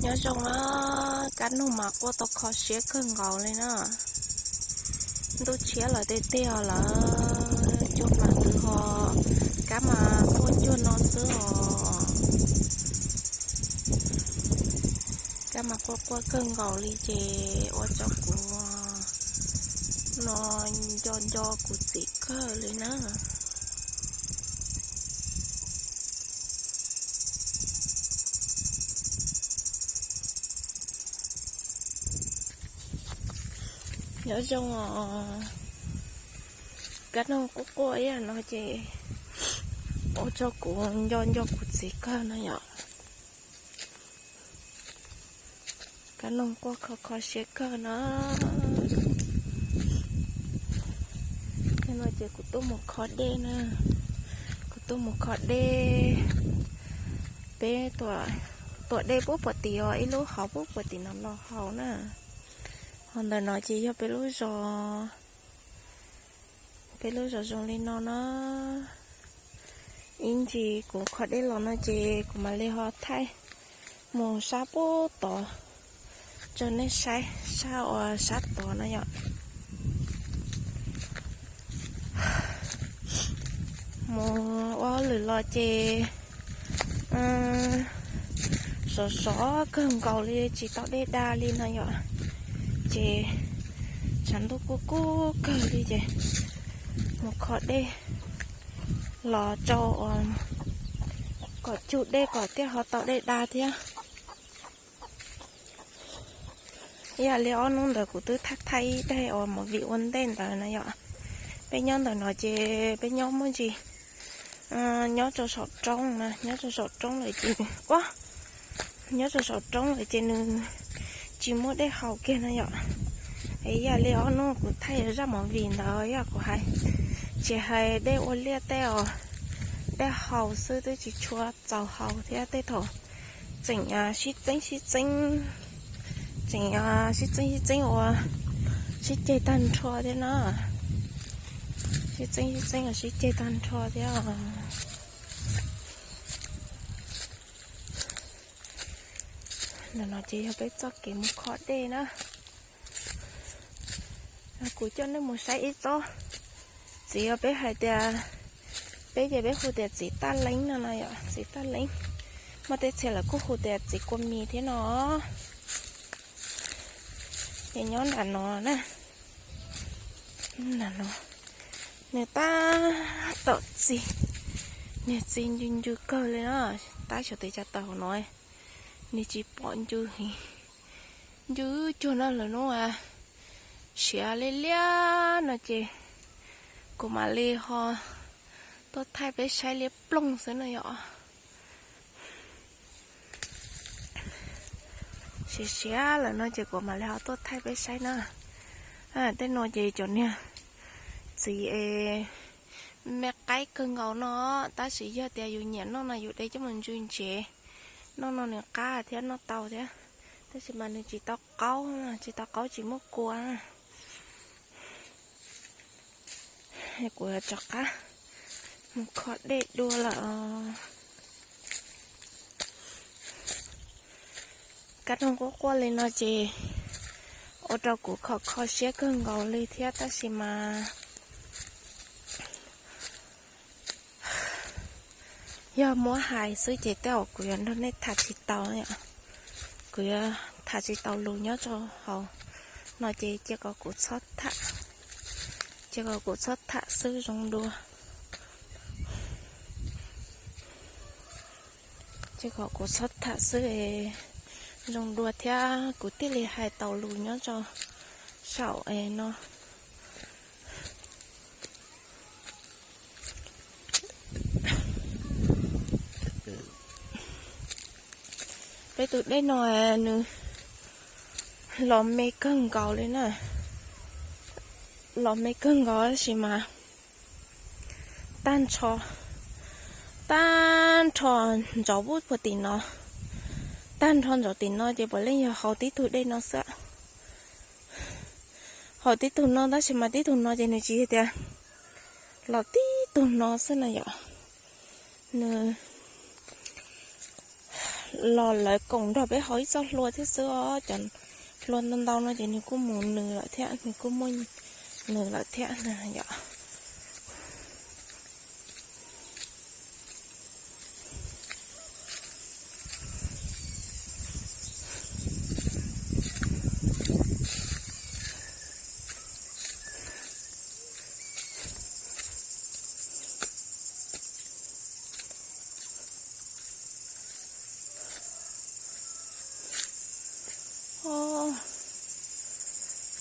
Nyob zoo na, kab noog mas quaj tau kho siab kawg nkaus li na. Ntuj tshiab lawm tiag tiag os lawm, cuag mas nws ho, kab mas quaj cuag no xwb os. Kab mas quaj quaj kawg nkaus li ces ua rau kuv no nco nco kuv txiv kawg li na. Nyob zoo os, kab noog quaj quaj ib yam no ces ua rau kuv nco nco kuv txiv kawg no yom. Kab noog quaj kho kho siab kawg na. Nim no ces kuv tuaj mus kho dej na, kuv tuaj mus kho dej. Peb tuam dej puag puag tim os, ib lub hauv puag puag tim no los hauv na. Ho ntawm no ces yog peb lub zos, peb lub zos zoo li no na. Ib ntsis kuv kho dej los no ces kuv mam li ho thaij mus sab puag tod rau nej saib, sab uas sab tod na yom. Mus ua hauj lwm los ces sov sov kawg nkaus li tsis tau dej da li no yom. Ces tshav ntuj kuj kub kawg li ces mus kho dej los rau kom cug dej kom thiaj ho tau dej da thiab. Ib yam li ob hnub ntawd kuv twb thaij thaij ib daim uas movie ua ntej ntawd na yom. Peb nyob ntawm no ces peb nyob muaj ntsis, nyob rau saum roob na, nyob rau saum roob lawm ces, nyob rau saum roob lawm ces nws tsis muaj dej haus kiag na yom. Ib yam li ob hnub kuv thaij zaj movie ntawd yom, kuv hais, tsis hais dej ua liaj tej os, dej haus xwb twb tsis tshua txaus haus thiab, tej thaum tseem sib txeeb sib txeeb, tseem sib txeeb sib txeeb ua sib ceg tag nrho thiab na. Sib txeeb sib txeeb ua sib ceg tag nrho thiab. Ntawm no ces yog peb txoj kev mus kho dej na. Kuv coj nej mus saib ib tsob txiv uas peb hais tias, peb ces peb hu tias txiv taj leeb no no yom, txiv taj leeb. Muaj tej txhia lawv kuj hu tias txiv kua mis thiab no. Ces nyob nram no na, nram no nws tab tom txi, nws txi ncw ncw kawg li na. Tab xyov tes cas tau hauv no nws tsis pom ncw heev. Ncw cuag no lawm hnub siav liab liab no ces kuv mam li ho tuaj thaij peb saib liab ploog xwb no yom. Siav siav lawm no ces kuv mam li ho tuaj thaij peb saib na. Tej no ces cov niag txiv es me qaib kawg nkaus no, tab sis yog tias yus nyiam noj no yus de coj mus ntxhw ntsev. Noj no nws qab thiab noj tau thiab, tab sis mas nws tsis tau qaub, tsis tau qaub tsis muaj kua. Kuv rov qab mus kho dej dua lawm os. Kab noog quaj quaj li no ces ua rau kuv kho kho siab kawg nkaus li thiab, tab sis mas yog muab hais xwb ces tej zaum kuv yuav nrog nej tham tsis tau. Kuv yuav tham tsis tau lus nyob rau hauv no ces cia kom kuv txhob tham, cia kom kuv txhob tham xwb zoo dua. Cia kom kuv txhob tham xwb es zoo dua thiab kuv thiaj li hais tau lus nyob rau saum es no. Peb tus dej no nws los me kawg nkaus li na. Los me kawg nkaus tab sis mas tag nrho, tag nrho ntsoov puag tim no, tag nrho ntsoov tim no ces puav leej yog haus tib tug dej no xwb. Haus tib tug no tab sis mas tib tug no ces nws tsis yog tias los tib tug no xwb na yom. Nws los lawv koom nrog peb haus ib txoj hlua thiab xwb os. Cov hlua ntau ntau no ces nws kuj mus nws lawm thiab, nws kuj muaj nws lawm thiab na yom.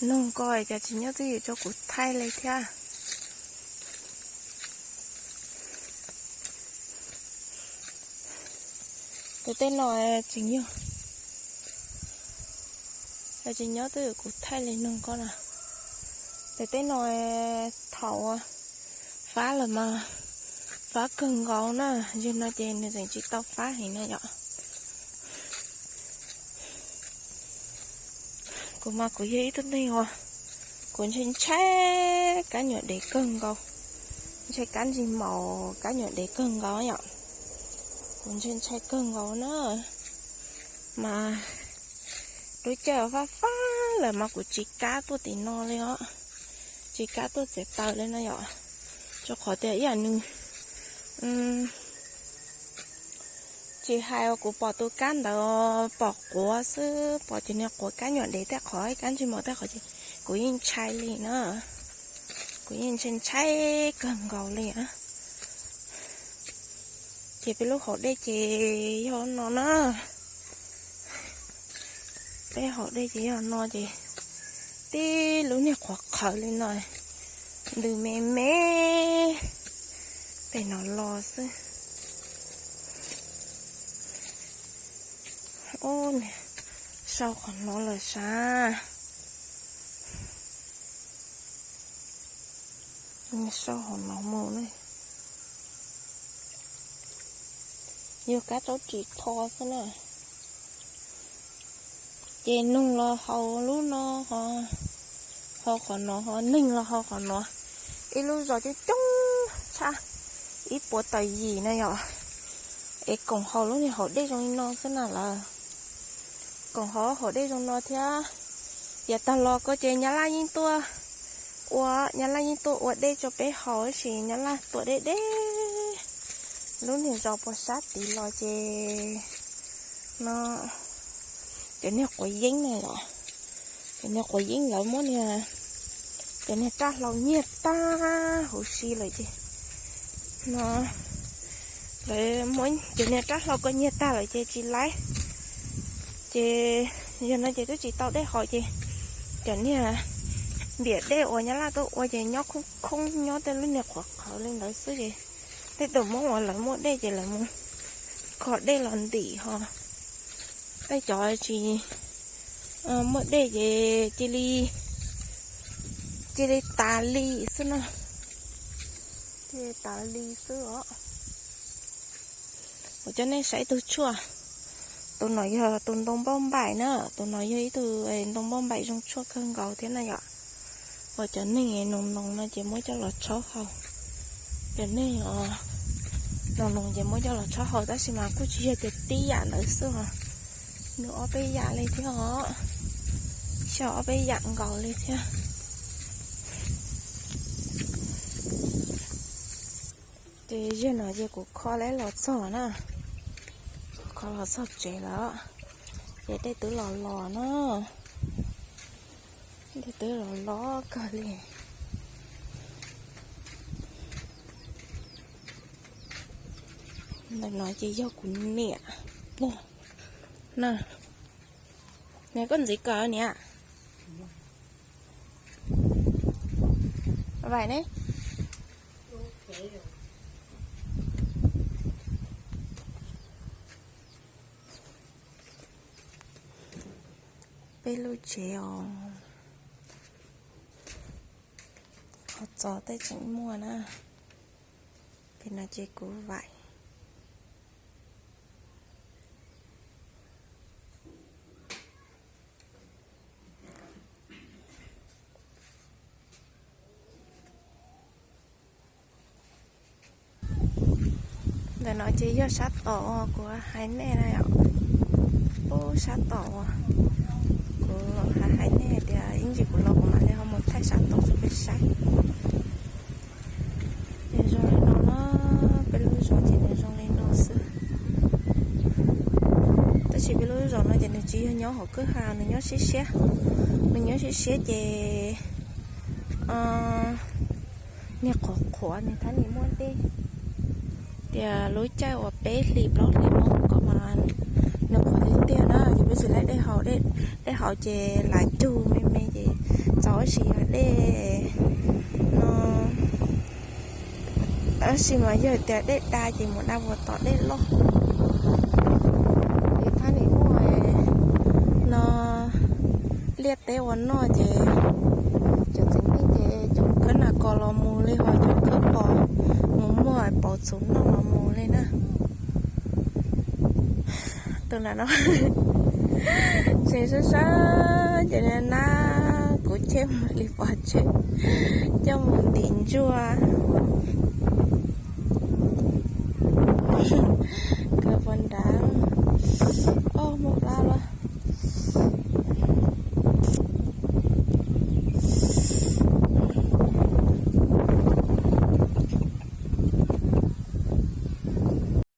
Noog ko cas tsis nyob twj ywm rau kuv thaij li thiab. Tus tej no tseem yog, tsis nyob twj ywm kuv thaij li noog ko na. Tus tej no thaum fab lawm mas fab kawg nkaus na, yog no ces nws tseem tsis tau fab heev na yom. Kuv mas kuv yog ib tug neeg uas kuv ntshai ntshai kab nyuam dev kawg nkaus, ntshai kab ntsej muag kab nyuam dev kawg nkaus yom. Kuv ntshai ntshai kawg nkaus na, mas lub caij fab fab lawm mas kuv tsis kam tuaj tim no li os, tsis kam tuaj txiav taws li no yom, rau qhov tias ib yam nws tsis hais uas kuv pom tus kab ntawd pom quav xwb, pom cov niag quav kab nyuam dev tej qhov, kab ntsej muag tej qhov ces kuv yeej ntshai li na, kuv yeej ntshai ntshai kawg nkaus li. Ces peb lub haus dej ces yog no na, peb haus dej ces yog no ces tib lub niag qhuav qhawv li no, ntws me me pem no los xwb. Ub, sau qhov no lawm sav, sau qhov no mus na. Yog kab tsaub ris tho xwb na. Ces noog los haus lub no, haus qhov no, ho neeg los haus qhov no. Ib lub zos coob coob tshaj ib puas tawm yim na yom, es koom haus lub niag haus dej zoo li no xwb na lawm. Koom haus haus dej zoo no thiab. Yav tag los ko ces nyab laj yeej tuaj ua, nyab laj yeej tuaj ua dej rau peb haus tab sis nyab laj tua deb deb lub niag zos puag sab tid los ces no, cov niag quav yeeb na yom, cov niag quav yeeb lawv muab niag, cov niag raj hlau nyiag tag huv si lawm ces no, lawv muab cov niag raj hlau ko nyiag tag lawm ces tsis laib. Ces yog no ces twb tsis tau dej haus ces cov niag npiam dej uas nyab laj tuaj ua ces nyob khoob khoob nyob tej lub niag qhuav qhawv li ntawd xwb ces tej tus Hmoob uas lawv muaj dej ces lawv mus kho dej los ntim ho, tej cov tsis muaj dej ces cia li, cia li tas li xwb na, cia li tas li xwb os. Kuv coj nej saib tus tshuaj, tus no yog tus ntoo npauj npaim na, tus no yog ib tug ntoo npauj npaim zoo tshuaj kawg nkaus thiab na yom. Uas cov neeg noog noog no ces muab coj los tshob haus, cov neeg noog noog ces muab coj los tshob haus tab sis mas kuj tsis yog tias tib yam ntawd xwb os, nws ob peb yam li thiab os, xyaw ob peb yam nkaus li thiab. Ces zaum no ces kuv kho lawm los txog na, kuv kho los txog tsev lawm, ces dej twb los los na, dej twb los los kawg li. Ntawm no ces yog kuv niam na, niam koj ntxiv kawm niam. Vaim ne, peb lub tsev os, qhov txos tej tseem muaj na, pem no ces kuv vaim. Ntawm no ces yog sab tom kuv hais nej na yom. Sab tom uas kuv hais hais nej hais tias ib ntsis kuv los kuv mam li ho mus thaij sab tom rau peb saib. Nws zoo li no na, peb lub zos ces nws zoo li no xwb. Tab sis peb lub zos no ces nws tsis yog nyob hauv kwj ha, nws nyob siab siab. Nws nyob siab siab ces niag qhuav qhuav nws thiaj li muaj dej. Tias lub caij uas peb hlis plaub hlis Hmoob ko mas nws qhuav tiag tiag na, ces peb tsis laij dej haus, dej haus ces lav cug me me ces txaus, tab sis yog dej no, tab sis mas yog tias dej da ces mus da puas tom dej loj. Ces thiaj li muaj no liaj teb ua noj ces cov txiv neej ces cov khawb nas kos los mus li, ho cov khawb pos mus muag pov txhuv noj los mus li na. Tus na no tseem sab sab ces na, kuv cheb mus li pov tseg coj mus ntim ntsuag. Kawg puas nrad, o, mus plab los.